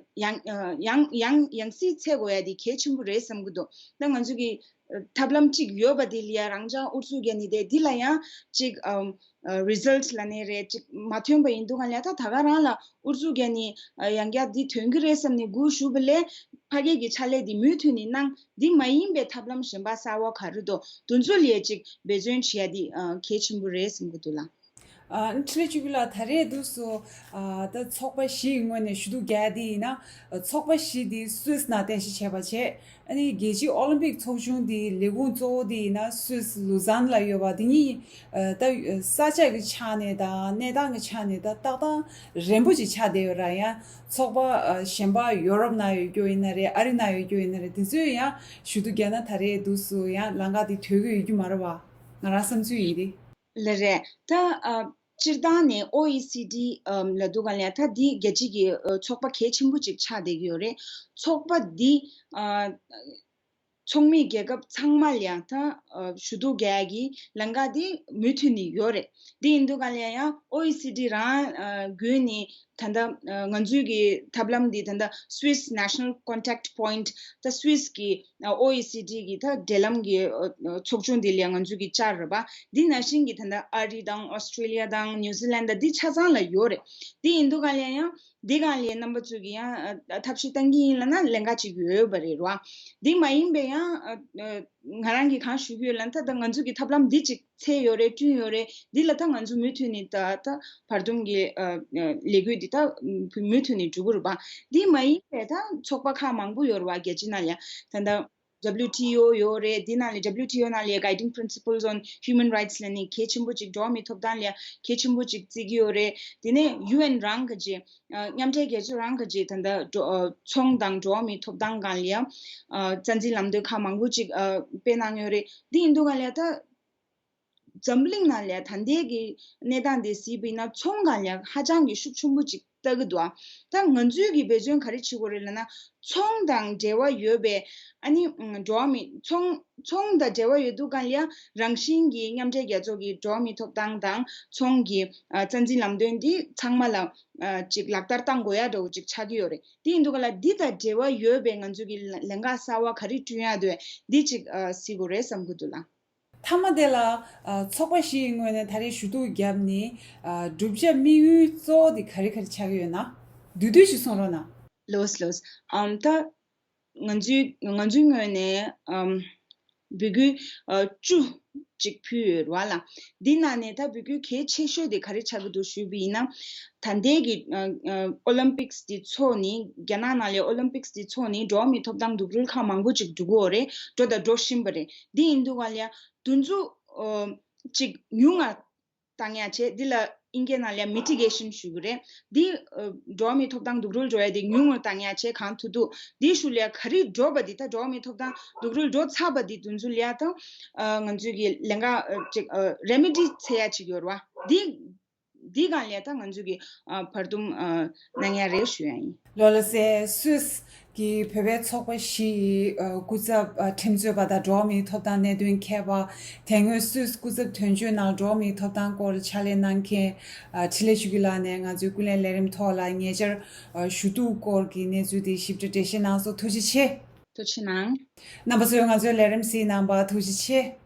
ཡང་ཨ་ཡང་ཡང་ཡང་སྲིད་འཚོལ་དགོས་ཡ་འདི་གལ་ཆེན་པོ་རེད་བསམ་གྱི་འདུག་ད་ང་ཚོ་གི་ཨ་ཐབས་ལམ་གཅིག་ཡོད་པ་འདི་ལ་ཡ་རང་ཅག་ཨུ་ཚུགས་རྒྱག་ནི་དེ་འདི་ལ་ཡང་གཅིག་ཨ་ཨ་རི་ཛལ་ཊི་ལབ་ནའི་རེད། གཅིག་མ་ཐོན་པ་ཡིན་དུས་གང་ལ་ད་ད་ག་རང་ལ་ཨུ་ཚུགས་རྒྱག་ནི་ཨ་ཡང་བསྐྱར་འདི་ཐོན་གྱི་རེད་བསམ་ནས་སྒུག་བཞུགས་པ་ལས་ཕ་གི་གི་ཕྱག་ལས་འདི་མུ་མཐུད་ནས་གནང་། འདི་མ་ཡིན་པའི་ཐབས་ལམ་གཞན་པ་གསར་བ་ག་རེ་འདུག་དེ་ཚོ་ལ་ཡ་གཅིག་འབད་བརྩོན་བྱེད་ཡ་འདི་ཨ་གལ་ཆེན་པོ་རེད་བསམ་གྱི་འདུག་ལགས། ཨ་འཕྲིན་ལས་བཅུ་དགུ་ལགས། ད་རེས་འདུག་སེ་ཨ་ད་ཚོགས་པ་བཞི་ཡི་ངོས་ནས་ཞུ་གཏུག་རྒྱག་ཡ་འདི་ཡིན་ན། ཚོགས་པ་བཞི་འདི་སུད་སི་ནང་རྟེན་གཞི་བྱས་པ་བྱས། ཨ་ནི་རྒྱལ་སྤྱིའི་ཨོ་ལིམ་པིག་ཚོགས་ཆུང་འདིའི་ལས་ཁུངས་གཙོ་བོ་འདི་ཡིན་ན་སུད་སི་ལུ་ཛན་ལ་ཡོད་པ་འདི་གཉིས་ཨ་ད་ས་ཆ་གི་ཆ་ནས་དང་གནས་སྟངས་ཀྱི་ཆ་ནས་ད་ཏག་ཏག་རན་པོ་ཅིག་ཆགས་བསྡད་ཡོད་ར། ཡང་ཚོགས་པ་ཨ་གཞན་པ་ཡོ་རོབ་ནང་ཡོད་རྒྱུ་ཡིན་ན་རེད། ཨ་རི་ནང་ཡོད་རྒྱུ་ཡིན་ན་རེད། དེ་ཚོས་ཡང་ཞུ་གཏུག་རྒྱག་ན་ད་རེས་འདུག་སེ་ཡང་ལམ་ཁ་འདི་དོད་ཀྱི་ཡོད་རྒྱུ་མ་རེད་པ། ང་རང་བསམ་ཚུལ་ཡིན་ཏེ། ལགས་རེད། ད་ཨ་སྤྱིར་བཏང་ནས་ཨོ་ཨི་སི་ཌི་ཨམ་ལབ་དུས་གང་ལ་ཡང་ད་འདི་རྒྱལ་སྤྱི་གི་ཨ་ཚོགས་པ་གལ་ཆེན་པོ་ཅིག་ཆགས་བསྡད་ཀྱི་ཡོད་རེད། ཚོགས་པ་འདི་ཨ་ཚོགས་མི་རྒྱལ་ཁབ་ཚང་མ་ལ་ཡང་ད་ཨ་ཞུ་གཏུག་རྒྱག་ཡ་གི་ལམ་ཁ་འདི་མུ་མཐུད་ནས་ཡོད་རེད། འདི་ཡིན་དུས་གང་ལ་ཡང་ཨོ་ཨི་སི་ཌི་རང་ཨ་བརྒྱུད་ནས་ད་ལྟ་ཨ་ང་ཚོའི་གི་ཐབས་ལམ་འདི་ད་ལྟ་Swiss National Contact Point ད་སུད་སི་གི་ཨོ་ཨི་སི་ཌི་གི་ད་འབྲེལ་ལམ་གྱི་ཨ་ཚོགས་ཆུང་འདི་ལ་ང་ཚོས་ཀྱི་བཅར་རེད་པ། འདི་ནང་བཞིན་གྱི་ད་ལྟ་ཨ་རི་དང་ཨོ་སི་ཀྲི་ལི་ཡ་དང་ནིའུ་ཛི་ལན་ཌ་འདི་ཆ་ཚང་ལ་ཡོད་རེད། འདི་ཡིན་དུས་གང་ལ་ཡང་འདི་གང་ལ་རྣམ་པ་ཚོས་ཀྱི་ཡང་ཨ་ཐབས་ཤེས་གཏང་གི་ཡིན་ལབ་ན་ལས་ཀ་ཅིག་ཡོད་པ་རེད་ར། འདི་མ་ཡིན་པའི་ཡང་ཨ་ཨ་ང་རང་གིས་གང་ཞུ་གི་ཡོད་ལབ་ན་ད་ལྟ་ང་ཚོས་ཀྱི་ཐབས་ལམ་འདི་ཅིག་འཚོལ་ཡོད་རེད། བསྐྲུན་ཡོད་རེད། འདི་ལ་ད་ང་ཚོ་མུ་མཐུད་ནས་ད་ད་བར་འདུམ་གྱི་ཨ་ཨ་ལས་འགུལ་འདི་ད་མུ་མཐུད་ནས་འགྲོ་གི་རེད་པ། འདི་མ་ཡིན་པའི་ད་ཚོགས་པ་ཁག་མང་པོ་ཡོད་རེད་པ་རྒྱལ་སྤྱི་ནང་ལ། ད་ལྟ་W T O ཡོད་རེད། འདི་ནང་ལ་W T O ནང་ལ་Guiding Principles on Human Rights ལབ་ནས་གལ་ཆེན་པོ་ཅིག་འགྲོ་བ་མིའི་ཐོབ་ཐང་ལ་གལ་ཆེན་པོ་ཅིག་བརྩི་གི་ཡོད་རེད། དེ་ནས་ཡུ་ཨེན་རང་གི་ཅིག་ཨ་མཉམ་འབྲེལ་རྒྱལ་ཚོགས་རང་གི་ཅིག་ད་ལྟ་འགྲོ་ཨ་ཚོང་དང་འགྲོ་བ་མིའི་ཐོབ་ཐང་སྒང་ལ་ཡང་ཨ་རྩ་འཛིན་ལམ་སྟོན་ཁག་མང་པོ་ཅིག་ཨ་སྤེལ་གནང་ཡོད་རེད། འདི་ཡིན་དུས་གང་ལ་ཡང་ད་འཛམ་གླིང་ནང་ལ་ད་ལྟའི་གི་གནས་སྟངས་དེ་གཟིགས་པ་ཡིན་ན་ཚོང་སྒང་ལ་ཧ་ཅང་གི་ཤུགས་ཆེན་པོ་ཅིག་ལྟ་གི་འདུག་ཨ་ད་ང་ཚོས་གི་འབད་བརྩོན་ག་རེ་བྱེད་དགོས་རེད་ལབ་ན། ཚོང་དང་འབྲེལ་བ་ཡོད་པའི་ཨ་ནི་འགྲོ་བ་མི་ཚོང་ཚོང་དང་འབྲེལ་བ་ཡོད་དུས་གང་ལ་ཡང་རང་བཞིན་གྱི་མཉམ་འབྲེལ་རྒྱལ་ཚོགས་ཀྱི་འགྲོ་བ་མིའི་ཐོབ་ཐང་དང་ཚོང་གི་ཨ་རྩ་འཛིན་ལམ་སྟོན་འདི་ཚང་མ་ལ་ཨ་ཅིག་ལག་བསྟར་བཏང་དགོས་ཡ་འདྲ་བོ་ཅིག་ཆགས་ཀྱི་ཡོད་རེད། དེ་ཡིན་དུས་གང་ལ་འདི་དང་འབྲེལ་བ་ཡོད་པའི་ང་ཚོ་གི་ལ་ལམ་ཁ་གསར་བ་ག་རེ་བསྐྲུན་ཡ་འདུག་འདི་ཅིག་ཨ་གཟིགས་དགོས་རེད་བསམ་གྱི་འདུག་ལགས། མཐའ་མ་དེ་ལ་ཨ་ཚོགས་པ་བཞི་ཡི་ངོས་ནས་ད་རེས་ཞུ་གཏུག་བརྒྱབ་ནས་ཨ་བསྒྲུབ་བྱ་དམིགས་ཡུལ་གཙོ་བོ་དེ་ག་རེ་ག་རེ་ཆགས་ཀྱི་ཡོད་ན། བསྡུས་བསྡུས་ཤིག་གསུང་རོགས་གནང་། ལགས་ལགས། ཨམ་ད་ང་ཚོའི་ང་ཚོའི་ངོས་ནས་ཨམ་འབོད་སྐུལ་ཨ་བཅུ་ཅིག་ཕུལ་ཡོད་རེད་པ་ལགས། འདི་ནང་ནས་ད་འབོད་སྐུལ་གལ་ཆེ་ཤོས་དེ་ག་རེ་ཆགས་ཀྱི་འདུག་ཞུས་པ་ཡིན་ན། ད་ལྟའི་གི་ཨ་ཨ་ཨོ་ལིམ་པིག་སི་འདི་ཚོགས་ནས་རྒྱ་ནག་ནང་ལ་ཨོ་ལིམ་པིག་སི་འདི་ཚོགས་ནས་འགྲོ་བ་མིའི་ཐོབ་ཐང་སྡུག་རུལ་ཁག་མང་པོ་ཅིག་འགྲོ་གི་ཡོད་རེད། འགྲོ་དང་འགྲོ་བཞིན་པ་རེད། འདི་ཡིན་དུས་གང་ལ་ཡང་དེ་ཚོ་ཨ་ཅིག་ཉུང་ང་བཏང་ཡ་བྱས། འདི་ལ་ཨིན་སྐད་ནང་ལ་ཡང་མི་ཊི་གེ་ཤན་ཞུ་གི་རེད། འདི་ཨ་འགྲོ་བ་མིའི་ཐོབ་ཐང་སྡུག་རུལ་འགྲོ་ཡ་དེ་ཉུང་ངུར་བཏང་ཡ་བྱས་གང་ཐུབ་ཐུབ་འདི་ཤུལ་ལ་ཡ་ག་རེ་འགྲོ་བ་འདི་ད་འགྲོ་བ་མིའི་ཐོབ་ཐང་སྡུག་རུལ་འགྲོ་ཚར་བ་འདི་དེ་ཚོ་ལ་ཡ་ད་ཨ་ང་ཚོའི་གི་ལས་ཀ་ཨ་ཅིག་ཨ་རེ་མི་ཌི་འཚོལ་ཡ་ཅིག་ཡོད་རེད་པ། འདི་འདི་སྒང་ལ་ད་ང་ཚོས་ཀྱི་ཨ་བར་འདུམ་ཨ་གནང་ཡ་རེད་ཞུ་ཡ་ཡིན། ལགས་ལགས་སེ། སུད་སི་གི་བོད་པའི་ཚོགས་པ་བཞི་ཡི་ཨ་སྐུ་ཚབ་ཨ་ཁྲིམས་རྩོད་པ་དང་འགྲོ་བ་མིའི་ཐོབ་ཐང་གནད་དོན་མཁས་པ། དེ་སྔོན་སུད་སི་སྐུ་ཚབ་དོན་གཅོད་ནང་འགྲོ་བ་མིའི་ཐོབ་ཐང་སྐོར་ཕྱག་ལས་གནང་མཁན་ཨ་འཕྲིན་ལས་ཆོས་སྐྱིད་ལགས་ནས་ང་ཚོའི་ཀུན་གླེང་ལས་རིམ་ཐོག་ལ་ཉེ་ཆར་ཨ་ཞུ་གཏུག་སྐོར་གྱི་གནས་ཚུལ་དེ་ཞིབ་ཕྲ་འགྲེལ་བཤད་གནང་སོང་། ཐུགས་རྗེ་ཆེ། ཐུགས་རྗེ་གནང་། རྣམ་པ་ཚོས་ང་ཚོའི་ལས་རིམ་གཟིགས་གནང་བར་ཐུགས་རྗེ་ཆེ།